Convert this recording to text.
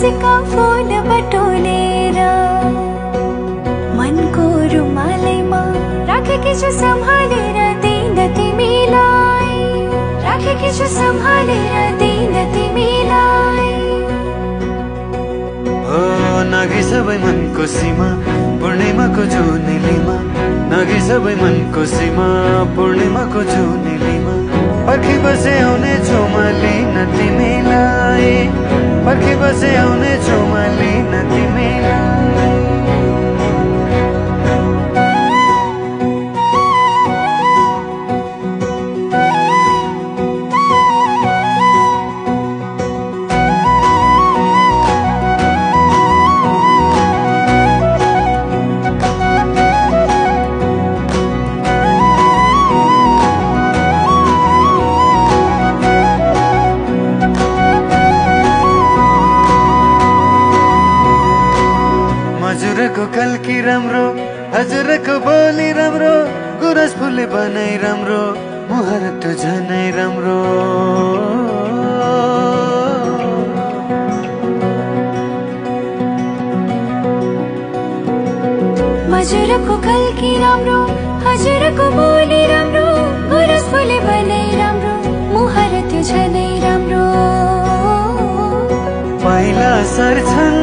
खुसीका फूल बटोलेर मनको रुमालैमा राखेकी छु सम्हालेर दिन तिमीलाई, राखेकी छु सम्हालेर दिन तिमीलाई। ओ नाघे सबै मनको सीमा पूर्णिमाको जुनेलीमा, नाघे सबै मनको सीमा पूर्णिमाको जुनेलीमा। पर्खी बसे आउने छु म लिन तिमीलाई, पर्खी बसे आउने छु म लिन तिमीलाई। हजुरको कल्की राम्रो, हजुरको बोली राम्रो, गुरस फुले बनाइ राम्रो, मुहार त झनै राम्रो। हजुरको कल्की राम्रो, हजुरको बोली राम्रो, गुरस फुले बनाइ राम्रो, मुहार त झनै राम्रो। पहिला सर्छन्